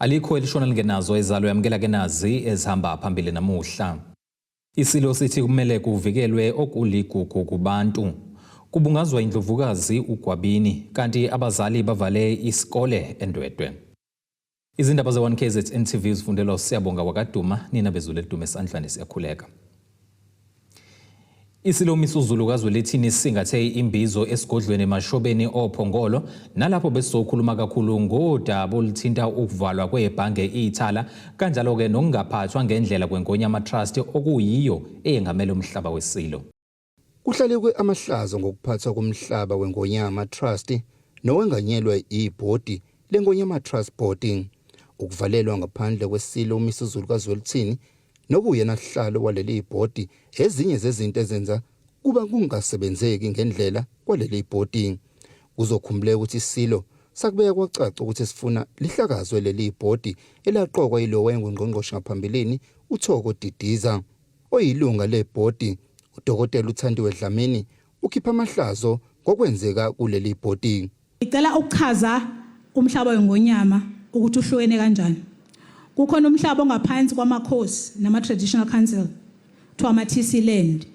Alikho elishona lingenazo ezalo yamukela ke nazi ezihamba phambili namuhla. Isilo sithi kumele kuvikelwe okuligugu kubantu. Kubungazwa indlovukazi uGwabini kanti abazali bavale isikole eNdwedwe. Izindaba ze-1KZN TV zifundelwa uSiyabonga wakaDuma, nina bezulu elidume esandlwane siyakhuleka. Isilo uMisuzulu kaZwelithini singathe imbizo esigodlweni eMashobeni oPhongolo nalapho besizokhuluma kakhulu ngodaba oluthinta ukuvalwa kwebhange Ithala kanjalo-ke nokungaphathwa ngendlela kweNgonyama Trust okuyiyo eyengamele umhlaba weSilo. Kuhlalekwe amahlazo ngokuphathwa komhlaba weNgonyama Trust nowenganyelwe ibhodi leNgonyama Trust Board. Ukuvalelwa ngaphandle kweSilo uMisuzulu kaZwelithini nokuyena sihlalo waleli bhodi ezinye zezinto ezenza kuba kungasebenzeki ngendlela kwaleli bhodi. Kuzokhumbuleka ukuthi iSilo sakubeka kwacaca ukuthi sifuna lihlakazwe leli bhodi elaqokwa yilowo wayengungqongqoshe ngaphambilini uThoko Didiza. Oyilunga lebhodi uDokotela uThandiwe Dlamini ukhipha amahlazo ngokwenzeka kuleli bhodi. Ngicela ukuchaza umhlaba wengonyama ukuthi uhlukene kanjani. Kukhona umhlaba ongaphansi kwamakhosi nama-traditional council, kuthiwa ama-TC land.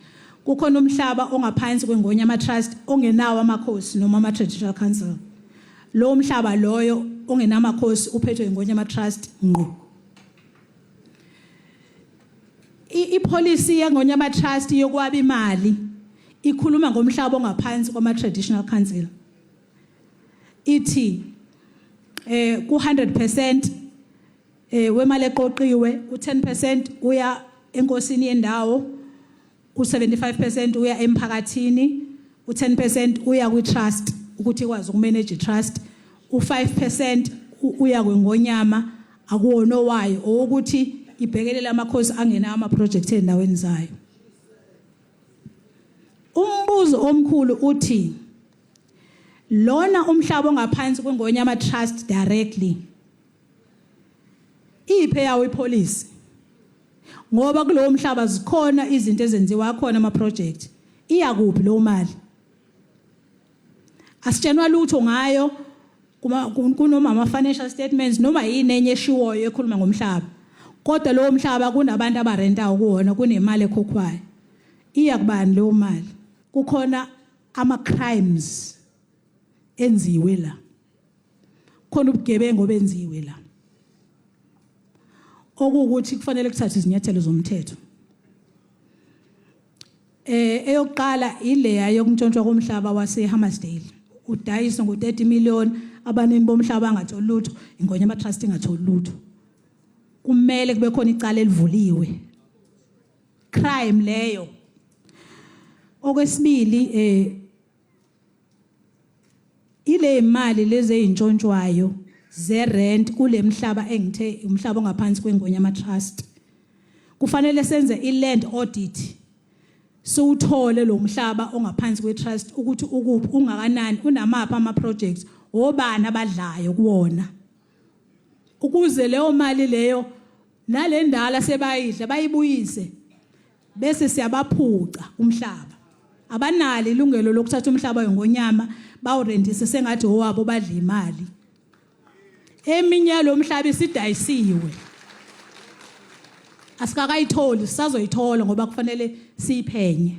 Kukhona umhlaba ongaphansi kwengonyama trust ongenawo amakhosi noma ama-traditional council. Lowo mhlaba loyo ongenamakhosi uphethwe ingonyama trust ngqo. Ipolicy yengonyama trust yokwaba imali ikhuluma ngomhlaba ongaphansi kwama-traditional council. Ithi ku 100% wemali eqoqiwe u10% uya enkosini yendawo, u75% uya emphakathini, u10% uya kwi-trust ukuthi ikwazi ukumanage i-trust, u5% uya kwengonyama akuwona owayo owokuthi ibhekelele amakhosi angenawo ama-project ey'ndaweni zayo. Umbuzo omkhulu uthi lona umhlaba ongaphansi kweNgonyama Trust directly iphe yawo ipolicy, ngoba kulowo mhlaba zikhona izinto ezenziwa khona ama project, iya kuphi leyo mali? Asitshenwa lutho ngayo kunoma ama financial statements noma yini enye eshiwoyo ekhuluma ngomhlaba, kodwa lowo mhlaba kunabantu abarentayo kuwona, kunemali ekhokhwayo, iya kubani leyo mali? Kukhona ama crimes enziwe la, khona ubugebengu obenziwe la, okuwukuthi kufanele kuthathwe izinyathelo zomthetho. Eyokuqala ileya yokuntshontshwa komhlaba wase Hammersdale, udayiswa ngo30 million, abanini bomhlaba angatholi lutho, Ingonyama Trust ingatholi lutho. Kumele kube khona icala elivuliwe, crime leyo. Okwesibili, ile imali lezi ezintshontshwayo ze rent kule mhlaba engithe umhlaba ongaphansi kweNgonyama Trust, kufanele senze i-land audit, siwuthole lo mhlaba ongaphansi kwe-trust ukuthi ukuphi, ungakanani, unamaphi ama-projects, obani abadlayo kuwona, ukuze leyo mali leyo nalendala sebayidla bayibuyise, bese siyabaphuca umhlaba. Abanalo ilungelo lokuthatha umhlaba wengonyama bawurentise sengathi owabo, badla imali. Eminye yalo mhlaba isidayisiwe, asikakayitholi, sisazoyithola ngoba kufanele siyiphenye.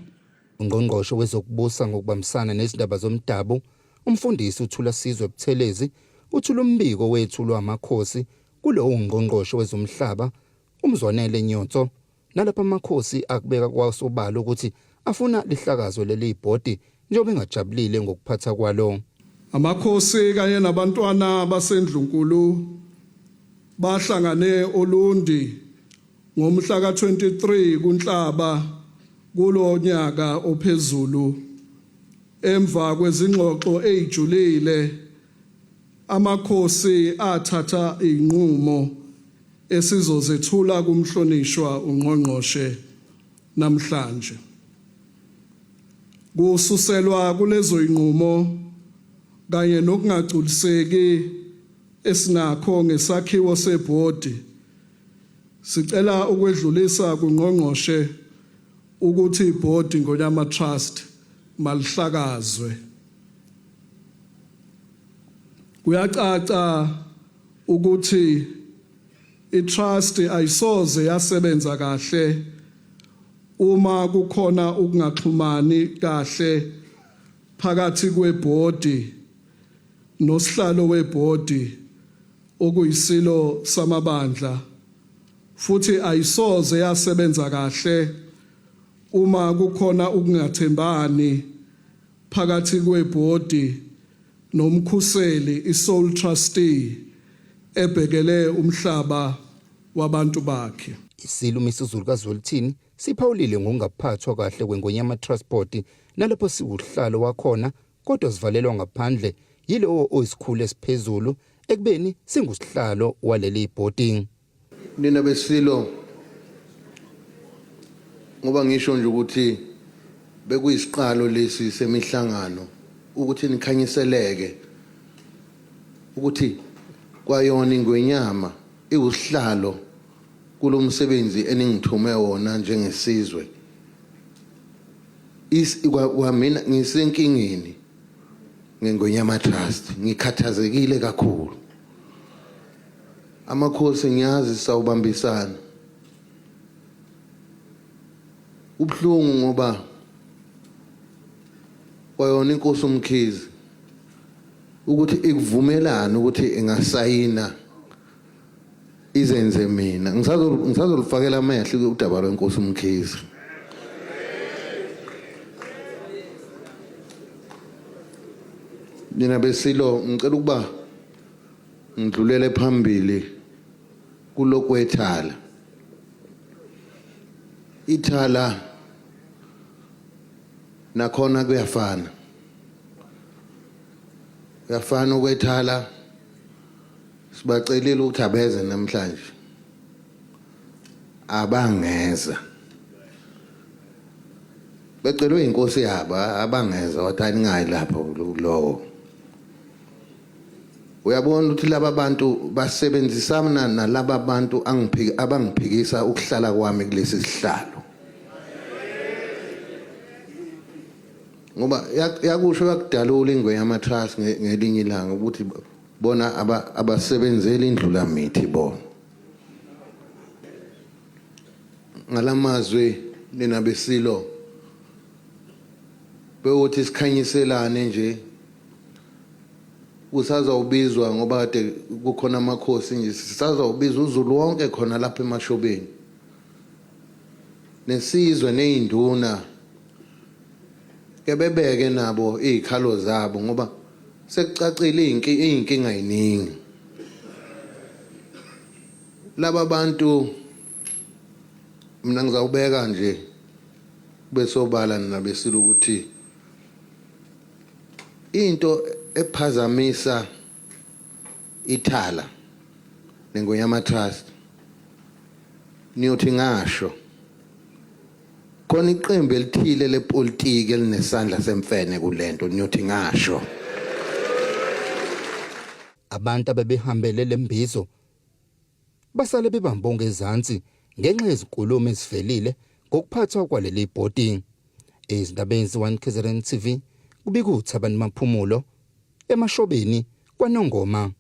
Ungqongqoshe wezokubusa ngokubambisana nezindaba zomdabu, umfundisi uThulasizwe Buthelezi, uthula umbiko wethulwa amakhosi kulowo ngqongqoshe wezomhlaba uMzwanele Nyhontso, nalapha amakhosi akubeka kwasobala ukuthi afuna lihlakazwe leli bhodi njengoba engajabulile ngokuphatha kwalo. Amakhosi kanye nabantwana baseNdlunkulu bahlangane oLundi ngomhla ka-23 kuNhlaba kulo nyaka ophezulu emva kwezingxoxo ezijulile amakhosi athatha izinqumo esizozethula kumhlonishwa ungqongqoshe namhlanje. Kususelwa kulezo inqumo kanye nokungagculiseki esinakho ngesakhiwo sebhodi, sicela ukwedlulisa kungqongqoshe ukuthi ibhodi Ngonyama Trust malihlakazwe. Kuyacaca ukuthi Itrust ayisoze yasebenza kahle uma kukhona ukungaxhumani kahle phakathi kwebhodi nosihlalo webhodi okuyisilo samabandla, futhi ayisoze yasebenza kahle uma kukhona ukungathembani phakathi kwebhodi nomkhuseli, i-sole trustee ebhekele umhlaba wabantu bakhe. Isilo uMisuzulu kaZwelithini siphawulile ngokungaphathwa kahle kweNgonyama Trust Board nalapho siwuhlalo wakhona kodwa sivalelwa ngaphandle yilowo oyisikhulu esiphezulu ekubeni singusihlalo waleli bhodi. Nina besilo, ngoba ngisho nje ukuthi bekuyisiqalo lesi semihlangano ukuthi nikhanyiseleke ukuthi kwayona ingwenyama iwusihlalo kulomsebenzi eningithume wona njengesizwe. Kwamina ngisenkingeni ngeNgonyama Trust, ngikhathazekile kakhulu. Amakhosi ngiyazi sawubambisana. Ubuhlungu ngoba kwayona inkosi uMkhize ukuthi ikuvumelana ukuthi ingasayina izenze mina ngisazolufakela amehlo udaba lwenkosi uMkhize. Nina besilo, ngicela ukuba ngidlulele phambili kulokwethala. Ithala nakhona kuyafana, kuyafana ukwethala. Sibacelile ukuthi abeze namhlanje, abangeza. Becelwe inkosi yabo, abangeza, wathi aningayi lapho kulowo. Uyabona ukuthi laba bantu basebenzisana nalaba bantu abangiphikisa ukuhlala kwami kulesi sihlalo. Ngoba yakusho yakudalula iNgonyama Trust ngelinye ilanga ukuthi bona abasebenzeli indlulamithi bona. Ngalamazwi nina besilo bewuthi sikhanyiselane nje, kusazawubizwa ngoba kade kukhona amakhosi nje, sisazawubiza uZulu wonke khona lapha emashobeni, nesizwe ney'nduna ke bebeke nabo iy'khalo zabo, ngoba sekucacile iy'nkinga yiningi. Laba bantu mina ngizawubeka nje besobala nabesilo ukuthi into ephazamisa ithala neNgonyama Trust, niyothi ngasho khona iqembu elithile lepolitiki elinesandla semfene kulento, niyothi ngasho. Abantu abebehambele lembizo basale bebambe ongezansi ngenxa yezinkulumo ezivelile ngokuphathwa kwaleli bhodi. Ezindabeni ze-1 KZN TV kubika uThabani Maphumulo eMashobeni kwaNongoma.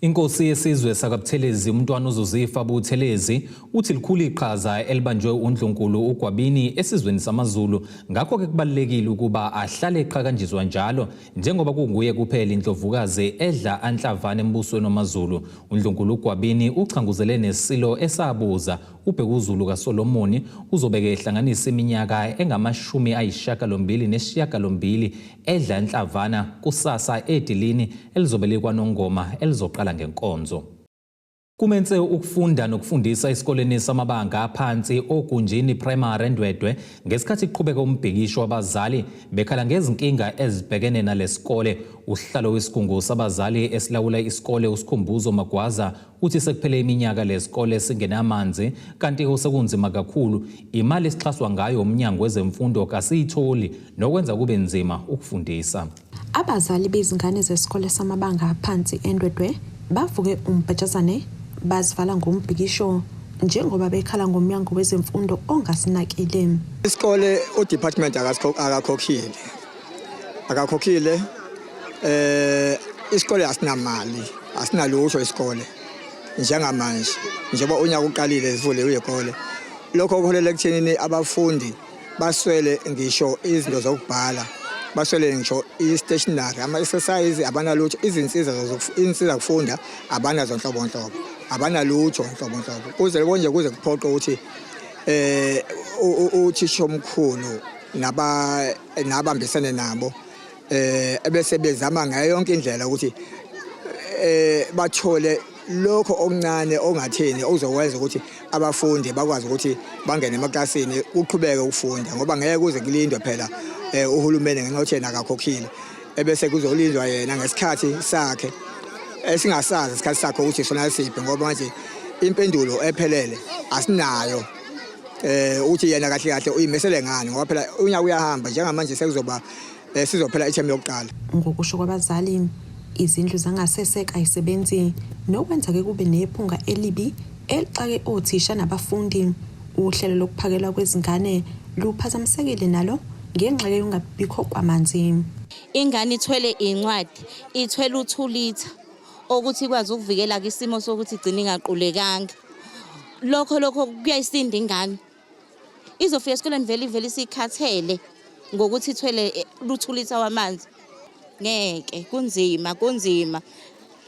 Inkosi yesizwe sakaButhelezi uMntwana uZuzifa Buthelezi uthi likhulu iqhaza elibanjwe uNdlunkulu uGwabini esizweni samaZulu, ngakho-ke kubalulekile ukuba ahlale eqhakanjiswa njalo njengoba kunguye kuphela indlovukazi edla anhlavana embusweni wamaZulu. UNdlunkulu uGwabini uchanguzele nesilo esabuza uBhekuzulu kaSolomoni uzobeke ehlanganisa iminyaka engama-88 edla inhlavana kusasa edilini elizobe likwaNongoma elizoqala ngenkonzo. Kumense ukufunda nokufundisa esikoleni samabanga aphansi Ogunjini Primary eNdwedwe ngesikhathi kuqhubeka umbhikisho wabazali bekhala ngezinkinga ezibhekene nalesikole. Usihlalo wesigungu sabazali esilawula isikole uSikhumbuzo Magwaza uthi sekuphele iminyaka lesikole singenamanzi kanti osekunzima kakhulu imali esixhaswa ngayo umnyango wezemfundo kasiyitholi nokwenza kube nzima ukufundisa. Abazali bezingane zesikole samabanga aphansi eNdwedwe bavuke umbhejazane bazivala ngombhikisho njengoba bekhala ngomnyango wezemfundo ongasinakile. Isikole udepartment akakhokhile. Akakhokhile, isikole asinamali, asinalutho isikole. Njengamanje njengoba unyaka uqalile zivuliwe izikole, lokho kuholela ekuthenini abafundi baswele ngisho izinto zokubhala, baswele ngisho i-stationery, ama-exercise abanalutho, izinsiza insiza kufunda abanazo nhlobo nhlobo, abanalutho nhlobo nhlobo, kuze konje kuze kuphoqe ukuthi uthisha omkhulu naba nabambisene nabo ebese bezama ngayo yonke indlela ukuthi bathole lokho okuncane ongathini okuzokwenza ukuthi abafundi bakwazi ukuthi bangene emaklasini, kuqhubeke ukufunda, ngoba ngeke kuze kulindwe phela uhulumeni ngenxa yokuthi yena akakhokhile, ebese kuzolindwa yena ngesikhathi sakhe esingasazi isikhathi sakhe ukuthi sona siphi, ngoba manje impendulo ephelele asinayo ukuthi yena kahle kahle uyimisele ngani, ngoba phela unyaka uyahamba. Njengamanje sekuzoba sizophela ithemu yokuqala. Ngokusho kwabazali, izindlu zangasese kayisebenzi, nokwenza-ke kube nephunga elibi elixake othisha nabafundi. Uhlelo lokuphakelwa kwezingane luphazamisekile nalo ngenxa yokungabikho kwamanzi. Ingane ithwele incwadi, ithwele u-2 litre okuthi ikwazi ukuvikela isimo sokuthi igcine ingaqulekanga. Lokho kuyayisinda ingane. Izofika esikoleni vele ivele isikhathele ngokuthi ithwele lu-2 litre wamanzi. Ngeke, kunzima, kunzima.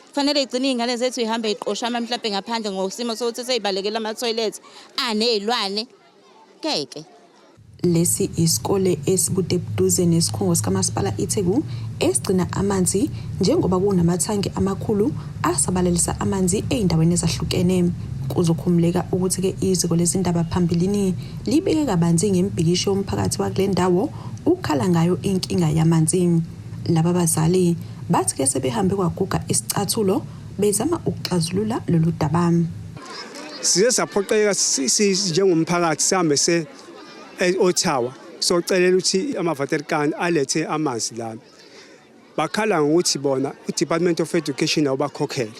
Kufanele igcine iy'ngane zethu ihambe iqoshama mhlampe ngaphandle ngosimo sokuthi seyibalekela ama-toilet aney'lwane. Ngeke. Lesi isikole esibudebuduze nesikhungo sikamasipala iTheku esigcina amanzi, njengoba kunamathangi amakhulu asabalalisa amanzi ey'ndaweni ezahlukene. Kuzokhumuleka ukuthi-ke iziko lezindaba phambilini libike kabanzi ngemibhikisho yomphakathi wakule ndawo ukukhala ngayo inkinga yamanzi. Laba bazali bathi-ke sebehambe kwaguga isicathulo bezama ukuxazulula lolu daba. Size saphoqeka njengomphakathi sihambe se e-Ottawa socelela ukuthi ama-water kan alethe amanzi lana. Bakhala ngokuthi bona i-Department of Education awubakhokhele.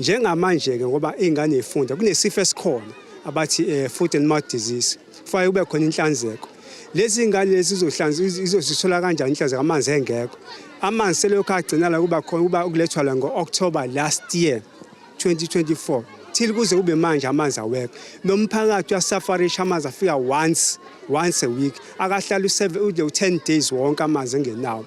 Njengamanje-ke, ngoba iy'ngane y'funda, kunesifo esikhona abathi foot and mouth disease, kufanele kube khona inhlanzeko. Lezi ngane lezi izohlanza, izozithola kanjani inhlanzeko amanzi engekho? Amanzi selokhu agcina la kuba khona kuba ukulethwa la ngo-October last year 2024 till kuze kube manje amanzi awekho. Nomphakathi uyasafarisha, amanzi afika once a week, akahlala u-7 ude u-10 days wonke amanzi engenawo.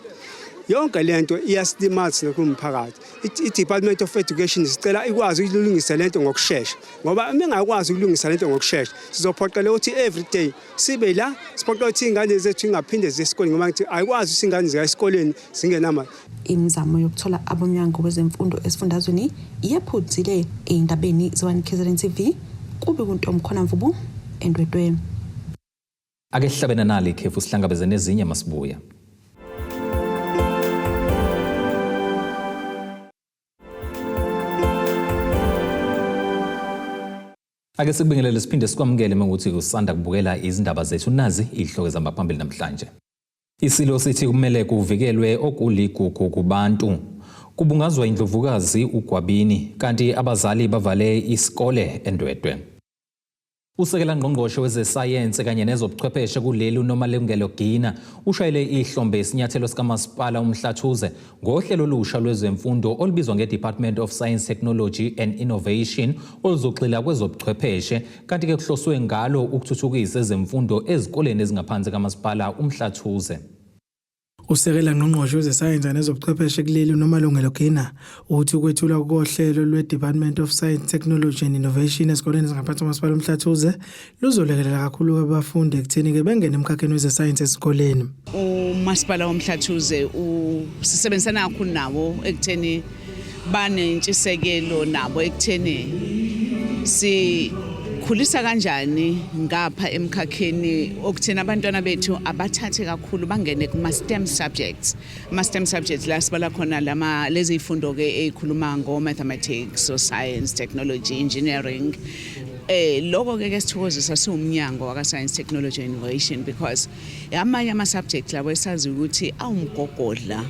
Yonke lento iyasilimaza thina kumphakathi. I-Department of Education sicela ikwazi ukulungisa lento ngokushesha, ngoba uma ingakwazi ukulungisa lento ngokushesha, sizophoqela ukuthi every day sibe la, siphoqela ukuthi iy'ngane zethu ingaphinde ziye esikoleni, ngoba ngithi ayikwazi ukuthi iy'ngane ziya esikoleni zingenama. Imizamo yokuthola abomnyango wezemfundo esifundazweni yephuthile. Ey'ndabeni ze-1 KZN TV, kube kuntomkhona Mvubu, eNdwedwe. Ake sihlabene nali ikhefu, sihlangabeze nezinye masibuya. Ake sikubingelele siphinde sikwamukele mekuthi usanda kubukela izindaba zethu. Nazi izihloko ezihamba phambili namhlanje. Isilo sithi kumele kuvikelwe okuligugu kubantu. Kubungazwa indlovukazi uGwabini, kanti abazali bavale isikole eNdwedwe. Usekela ngqongqoshe wezesayensi kanye nezobuchwepheshe kuleli, uNomalungelo Gina, ushayele ihlombe isinyathelo sikamasipala uMhlathuze ngohlelo olusha lwezemfundo olubizwa nge-Department of Science, Technology and Innovation, oluzogxila kwezobuchwepheshe, kanti-ke kuhloswe ngalo ukuthuthukisa ezemfundo ezikoleni ezingaphansi kamasipala uMhlathuze. Usekela ngqongqoshe wezesayensi nezobuchwepheshe kuleli, uNomalungelo Gina, uthi ukwethulwa kohlelo lwe-Department of Science, Technology and Innovation ezikoleni ezingaphansi kwamasipala uMhlathuze luzolekelela kakhulu abafundi ekutheni-ke bengene emkhakheni wezesayensi ezikoleni. Umasipala woMhlathuze sisebenzisana kakhulu nawo ekutheni banentshisekelo nabo ekutheni sikhulisa kanjani ngapha emkhakheni okutheni abantwana bethu abathathe kakhulu bangene kuma-STEM subjects. Ama-STEM subjects la sibala khona lama lezi zifundo-ke ey'khuluma ngo-mathematics, o-science, technology, engineering. Lokho ke ke sithokozisa siwumnyango waka Science, Technology and Innovation, because amanye ama subjects labo esazi ukuthi awumgogodla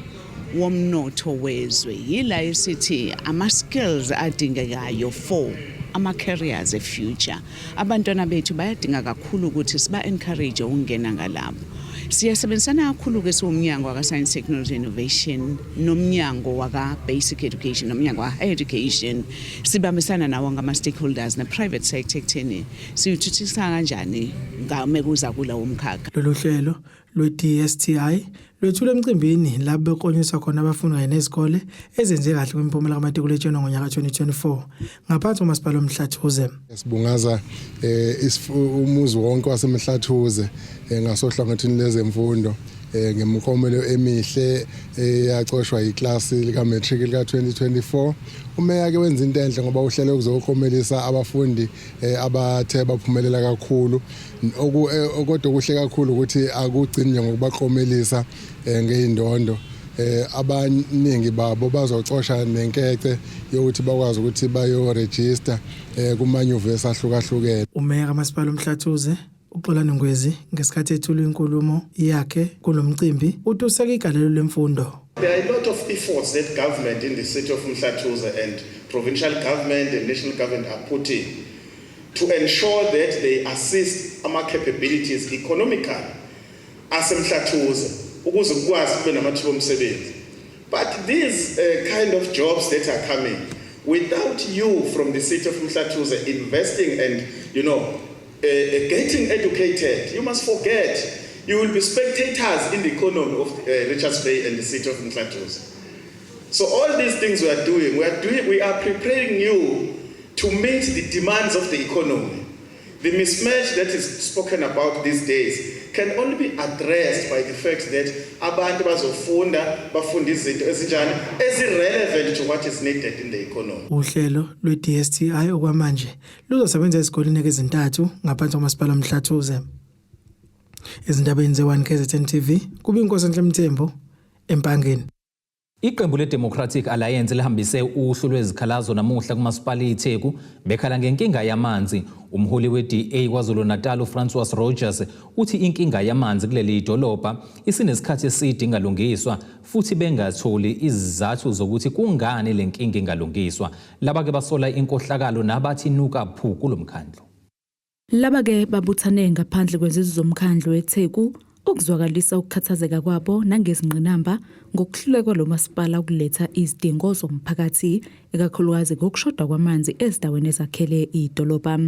womnotho wezwe, yila esithi ama skills adingekayo for ama careers e future. Abantwana bethu bayadinga kakhulu ukuthi siba encourage ukungena ngalapho. Siyasebenzisana kakhulu ke siwumnyango waka Science Technology Innovation nomnyango waka Basic Education nomnyango wa Higher Education, sibambisana nawo ngama stakeholders ne private sector ekutheni siyithuthukisa kanjani ngame kuza kulawo mkhakha. Lolu hlelo lwe-DSTI lwethulwe emcimbini lapho beklonyiswa khona abafundi kanye nezikole ezenze kahle kwimiphumela kamatikuletsheni ngonyaka 2024 ngaphansi komasipala uMhlathuze. Sibungaza umuzi wonke waseMhlathuze ngasohlangothini lezemfundo ngemiklomelo emihle eyacoshwa iklasi lika matric lika 2024. Umeya ke wenza into enhle ngoba uhlele ukuzoklomelisa abafundi abathe baphumelela kakhulu. Kodwa kuhle kakhulu ukuthi akugcini nje ngokubaklomelisa ngeindondo, abaningi babo bazocosha nenkece yokuthi bakwazi ukuthi bayo register kumanyuvesi ahlukahlukene. Umeya kamasipala uMhlathuze uXolani Ngwezi ngesikhathi ethula inkulumo yakhe kulomcimbi uthi useke igalelo lemfundo. There are a lot of efforts that government in the city of Mhlathuze and provincial government and national government are putting to ensure that they assist ama capabilities economically aseMhlathuze ukuze kukwazi kube namathuba omsebenzi. But these kind of jobs that are coming without you from the city of Mhlathuze investing and getting educated, you must forget, you will be spectators in the economy of Richards Bay and the city of Mhlathuze. So all these things we are doing, we are preparing you to meet the demands of the economy. The mismatch that is spoken about these days can only be addressed by the fact that abantu bazofunda, bafunda izinto ezinjani ezi-relevant to what is needed in the economy. Uhlelo lwe-DSTI okwamanje luzosebenza ezikoleni ezintathu ngaphansi komasipala uMhlathuze. Ezindabeni ze-1 KZN TV kube inkosi Enhle Mthembu eMpangeni. Iqembu le-Democratic Alliance lihambise uhlu lwezikhalazo namuhla kumasipala iTheku bekhala ngenkinga yamanzi. Umholi we-DA KwaZulu-Natal uFrancois Rogers uthi inkinga yamanzi kuleli dolobha isinesikhathi eside ingalungiswa futhi bengatholi izizathu zokuthi kungani le nkinga ingalungiswa. Laba-ke basola inkohlakalo nabathi inuka phu kulo mkhandlu. Laba-ke babuthane ngaphandle kwezindlu zomkhandlu weTheku ukuzwakalisa ukukhathazeka kwabo nangezingqinamba ngokuhluleka lo masipala ukuletha izidingo zomphakathi, ikakhulukazi ngokushoda kwamanzi ezindaweni ezakhele idolobha.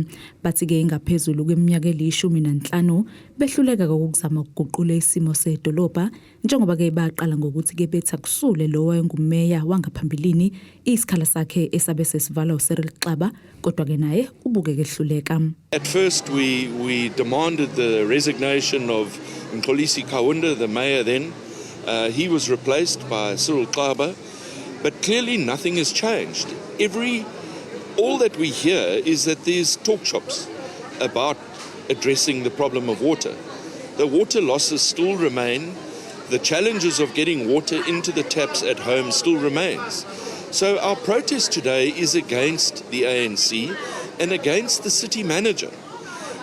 Bathi-ke ingaphezulu kweminyaka eli-15 behluleka ukuzama ukuguqula isimo sedolobha, njengoba-ke baqala ngokuthi-ke bethi akusule lo wayengumeya wangaphambilini, isikhala sakhe esabe sesivalwa uCyril Xaba, kodwa-ke naye ubukeke ehluleka. At first, we demanded the resignation of Mxolisi Kaunda, the mayor then. He was replaced by Cyril Xaba, but clearly nothing has changed. All that we hear is that there's talk shops about addressing the problem of water. The water losses still remain. The challenges of getting water into the taps at home still remains. So our protest today is against the ANC and against the city manager,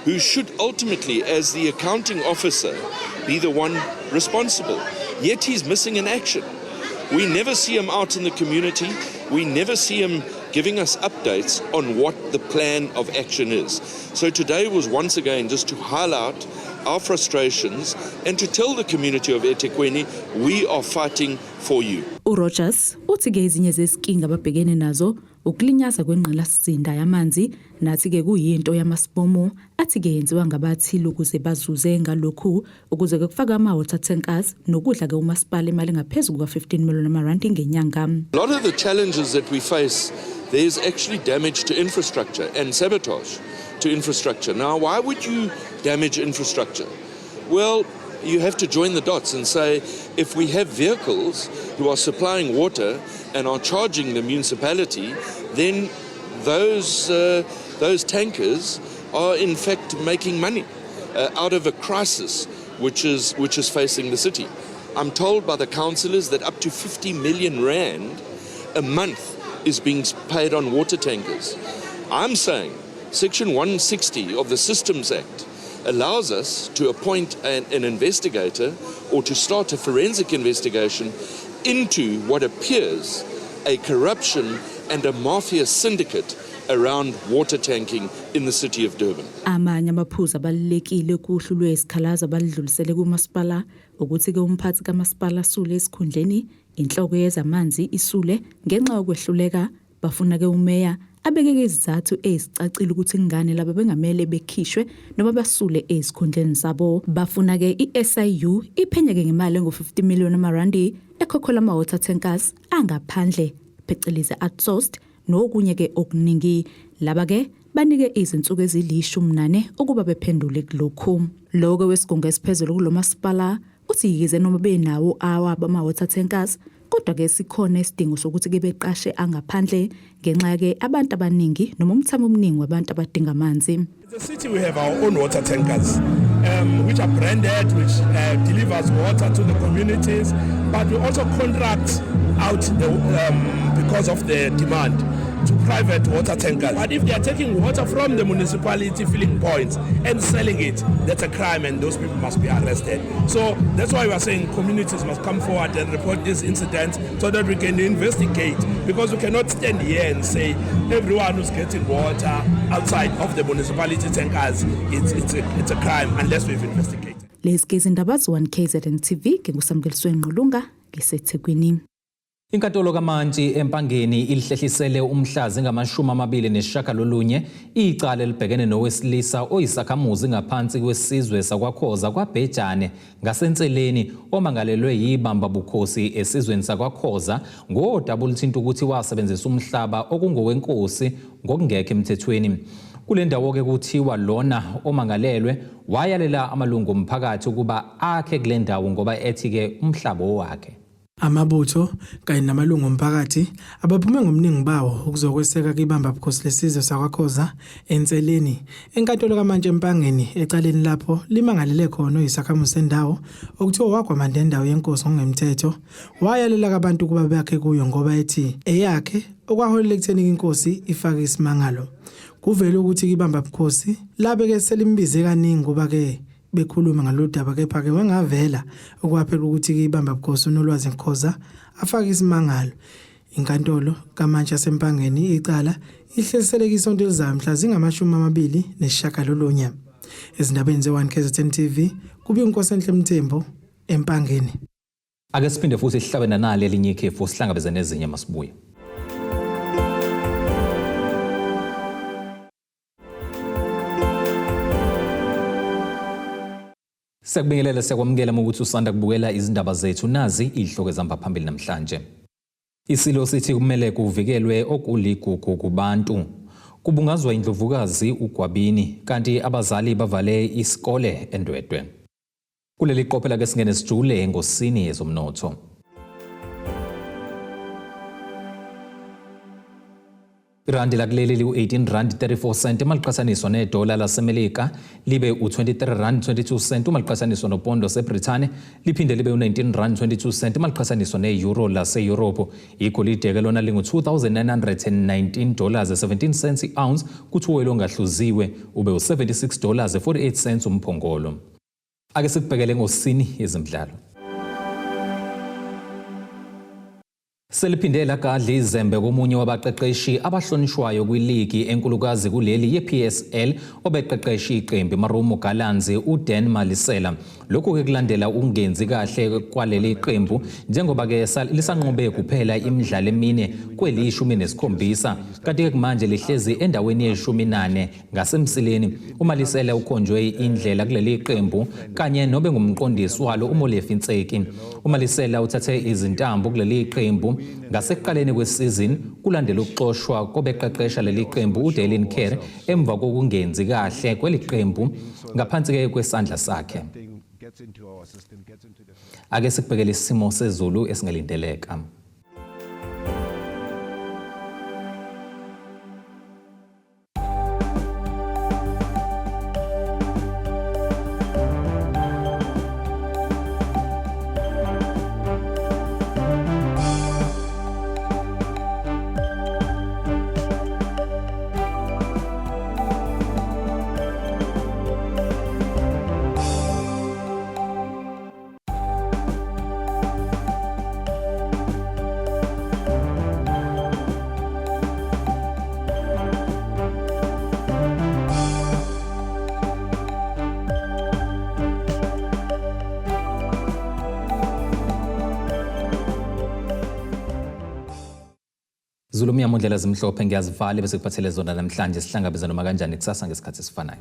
who should ultimately, as the accounting officer, be the one responsible. Yet he's missing in action. We never see him out in the community. We never see him giving us updates on what the plan of action is. So today was once again just to highlight our frustrations and to tell the community of eThekwini we are fighting for you. URogers uthi-ke ezinye zezinkinga ababhekene nazo ukulinyazwa kwengqalasizinda yamanzi, nathi-ke kuyinto yamasibomu, athi-ke yenziwa ngabathile ukuze bazuze ngalokhu, ukuze-ke kufakwe ama-water tankers nokudla-ke umasipala imali engaphezu kuka-15 million amarandi ngenyanga. A lot of the challenges that we face, there's actually damage to infrastructure and sabotage to infrastructure. Now, why would you damage infrastructure? Well, you have to join the dots and say if we have vehicles who are supplying water and are charging the municipality, then those tankers are in fact making money out of a crisis which is facing the city. I'm told by the councillors that up to 50 million rand a month is being paid on water tankers. I'm saying Section 160 of the Systems Act allows us to appoint an investigator or to start a forensic investigation into what appears a corruption and a mafia syndicate around water tanking in the city of Durban. Amanye amaphuzu abalulekile kuhlu lwezikhalazo abaludlulisele kumasipala ukuthi-ke umphathi kamasipala asule esikhundleni, inhloko yezamanzi isule ngenxa yokwehluleka. Bafuna-ke umeya abekeke izizathu ezicacile ukuthi kungani laba bengamele bekhishwe noma basule ezikhundleni zabo. Bafuna-ke i-SIU iphenyeke ngemali engu-50 million amarandi ekhokhelwa ama-water tankers angaphandle phecelezi outsourced nokunye-ke okuningi. Laba-ke banike izinsuku ezilishumi nane ukuba bephendule kulokhu. Lo-ke wesigungu esiphezulu kulo masipala uthi yize noma benawo awabo ama-water tankers kodwa-ke sikhona isidingo sokuthi-ke beqashe angaphandle ngenxa-ke abantu abaningi noma umthamo omningi wabantu abadinga amanzi. As a city, we have our own water tankers, which are branded, which delivers water to the communities, but we also contract out because of the demand to private water tankers. But if they are taking water from the municipality filling points and selling it, that's a crime and those people must be arrested. So that's why we are saying communities must come forward and report these incidents so that we can investigate, because we cannot stand here and say everyone who's getting water outside of the municipality tankers, it's a crime unless we've investigated. Lezi ke izindaba ze-1 KZN TV nginguSamkeliswe Ngqulunga ngiseThekwini. Inkantolo kaMantshi eMpangeni ilihlehlisele umhla zingama-29 icala elibhekene nowesilisa oyisakhamuzi ngaphansi kwesizwe sakwaKhoza kwaBhejane ngaseNseleni omangalelwe yibamba bukhosi esizweni sakwaKhoza ngodaba oluthinta ukuthi wasebenzisa umhlaba okungowenkosi ngokungekho emthethweni. Kule ndawo-ke kuthiwa lona omangalelwe wayalela amalungu omphakathi ukuba akhe kule ndawo ngoba ethi-ke umhlaba owakhe. Amabutho kanye namalungu omphakathi abaphume ngomningi bawo ukuzokweseka kibamba bukhosi lesizwe sakwaKhoza eNseleni enkantolo kaMantshi eMpangeni ecaleni lapho limangalele khona oyisakhamuzi sendawo okuthiwa wagwamanda endawo yenkosi ngokungemthetho wayalela abantu ukuba bakhe kuyo ngoba ethi eyakhe okwaholela ekutheni inkosi ifake isimangalo. Kuvele ukuthi kibamba bukhosi labe-ke selimbize kaningi kuba-ke bekhuluma ngalolu daba kepha-ke wengavela okwaphela ukuthi ibamba bukhosi uNolwazi Khoza afake isimangalo. Inkantolo kaMantshi yaseMpangeni icala ihlehliseleke isonto elizayo mhla zingama-29. Ezindabeni ze-1 KZN TV kube uNkosenhle Mthembu eMpangeni. Ake siphinde futhi sihlabe nanali elinye ikhefu sihlangabeze nezinye masibuye. Siyakubingelela siyakwamukela ukuthi usanda kubukela izindaba zethu nazi izihloko ezihamba phambili namhlanje. Isilo sithi kumele kuvikelwe okuligugu kubantu. Kubungazwa indlovukazi uGwabini kanti abazali bavale isikole eNdwedwe. Kuleli qophela ke singene sijule engosini yezomnotho. Irandi lakuleli liwu-18 rand 34 cent uma liqhathaniswa nedola laseMelika, libe u-23 rand 22 cent uma liqhathaniswa nopondo laseBrithani, liphinde libe u-19 rand 22 cent uma liqhathaniswa ne-euro laseYurophu. Igolide-ke lona lingu-2919 dollars 17 cents i-ounce, kuthi uwoyela ongahluziwe ube u-76 dollars 48 cents umphongolo. Ake sikubhekele ngosini yezemidlalo. Seliphinde lagadla izembe komunye wabaqeqeshi abahlonishwayo kwiligi enkulukazi kuleli ye-PSL obeqeqesha iqembu iMarumo Gallants uDan Malisela. Lokhu-ke kulandela ukungenzi kahle kwaleli qembu njengoba-ke lisanqobe kuphela imidlalo emine kwelishumi-7 kanti-ke kumanje lihlezi endaweni yeshumi-4 ngasemsileni. UMalisela ukhonjwe indlela kuleli qembu kanye nobe ngumqondisi walo uMolefi Ntseki. UMalisela uthathe izintambo kuleli qembu ngasekuqaleni kwesizini kulandela ukuxoshwa kobeqeqesha leli qembu uDalen Kerr emva kokungenzi kahle kweli qembu ngaphansi-ke kwesandla sakhe. Ake sikubhekele isimo sezulu esingalindeleka. Zulu umnyama undlela zimhlophe ngiyazivala bese kuphathele zona namhlanje sihlangabeza noma kanjani kusasa ngesikhathi esifanayo.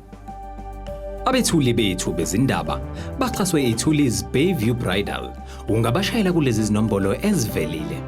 Abethuli bethu bezindaba baxhaswe iThulis Bayview Bridal. Ungabashayela kulezi zinombolo ezivelile.